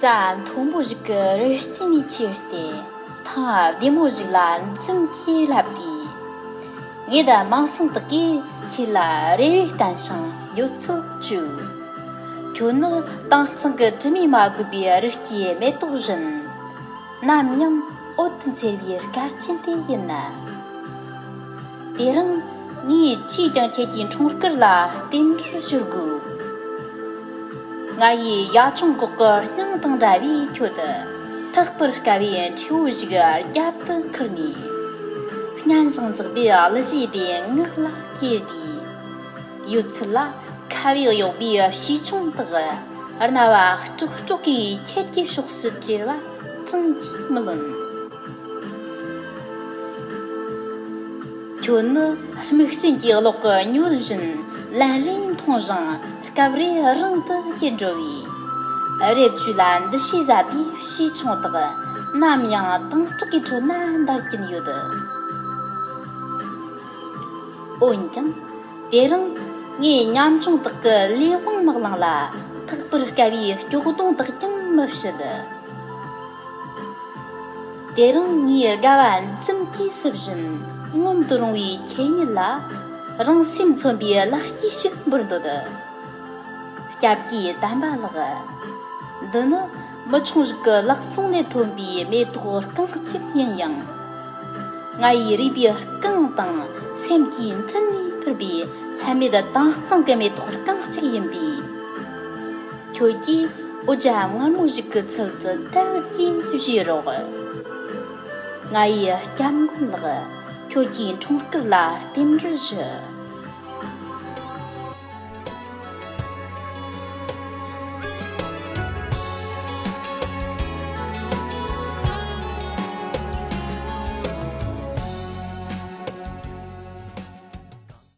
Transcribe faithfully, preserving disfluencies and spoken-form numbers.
རྩྭ་མཐོན་པོ་ཞིག་གི་རི་རྩེ་ནས་ཁྱེར་ཏེ། ཐང་བདེ་མོ་ཞིག་ལ་འཛུམ་གྱིས་ལྷབས་ཏེ། ངེད་དམངས་སེམས་དག་གིས་ཁྱེད་ལ་རེ་བས་བརྟན་ཞིང་ཡོད་ཚོད་བཅོལ། ཁྱོད་ནི་དྭངས་གཙང་གི་དྲི་མས་མ་གོས་པའི་རི་སྐྱེས་མེ་ཏོག་བཞིན། ནམ་ཡང་འོད་དུ་འཚེར་བའི་སྐར་ཆེན་དེ་ཡིན་ན། དེ་རིང་ངས་ཅིས་ཀྱང་ཁྱེད་ཀྱི་འཁྲུངས་སྐར་ལ་རྟེན་འབྲེལ་ཞུ་དགོས། ང་ཡི་ཡ་ཆུང་གོག་གི་སྙིང་དང་འདྲ་བའི་ཁྱོད། ཐག་པར་དཀའ་བའི་འཕྲེའུ་ཞིག་རྒྱབ་ཏུ་ཁུར་ནས། སྙན་ཞིང་འཇགས་པའི་གླུ་གཞས་དེ་ངག་ལ་གྱེར་ཏེ། ཡོད་ཚད་ལ་ཁ་བས་གཡོགས་པའི་བྱིའུ་ཆུང་དག་རྣ་བ་དཀྲོག་དཀྲོག་གིས་ཁྱེད་ཀྱི་ཕྱོགས་སུ་བྲེལ་བ་ཅང་གིས་མི་ལོན། ཁྱོད་ནི་སྨུག་ཆེན་གྱི་གློག་གི་མྱོས་བཞིན། ལན་རེ་མཐོང་ཞིང་སྐབས་རེ་རིང་དུ་སྐྱེ་འགྲོ་བས། རེབ་ཅུ་ལ་འདུ་ཤེས་ཟབ་པའི་བྱིའུ་ཆུང་དག་ནམ་ཡང་དྭངས་སྐྲག་གི་ཁྲོད་ན་འདར་གྱིན་ཡོད། འོན་ཀྱང་། དེ་རིང་ངས་ཉམ་ཆུང་དག་གི་ལས་དབང་མི་བླངས་ལ། ཐག་པར་དཀའ་བའི་སྐྱོ་གདུང་དག་ཀྱང་མི་བྱེད། དེ་རིང་ངའི་དགའ་བ་འཛུམ་གྱིས་བསུ་བཞིན། ངོམ་དུ་རུང་བའི་ཁྱེད་ཉིད་ལ། རང་སེམས་མཚོན་པའི་ལེགས་སྐྱེས་ཤིག་འབུལ་འདོད། སྐྱབས་ཀྱི་དམ་པ་ལགས། འདི་ནི་མི་ཆུང་ཞིག་གི་ལག་ཟུང་ནས་ཐོན་པའི་མེ་ཏོག་རྐང་གཅིག་ཡིན་ཡང་། ང་ཡི་རུས་པའི་རྐང་དང་སེམས་ཀྱི་མཐིལ་ནས་ཕུལ་བའི་ལྷད་མེད་དྭངས་གཙང་གི་མེ་ཏོག་རྐང་གཅིག་ཡིན་པས། ཁྱོད་ཀྱིས་འོ་ཇ་མངར་མོ་ཞིག་གི་ཚུལ་དུ་དལ་གྱིས་བཞེས་རོགས། ང་ཡི་སྐྱབས་མགོན་ལགས། ཁྱོད་ཀྱི་འཁྲུངས་སྐར་ལ་རྟེན་འབྲེལ་ཞུ།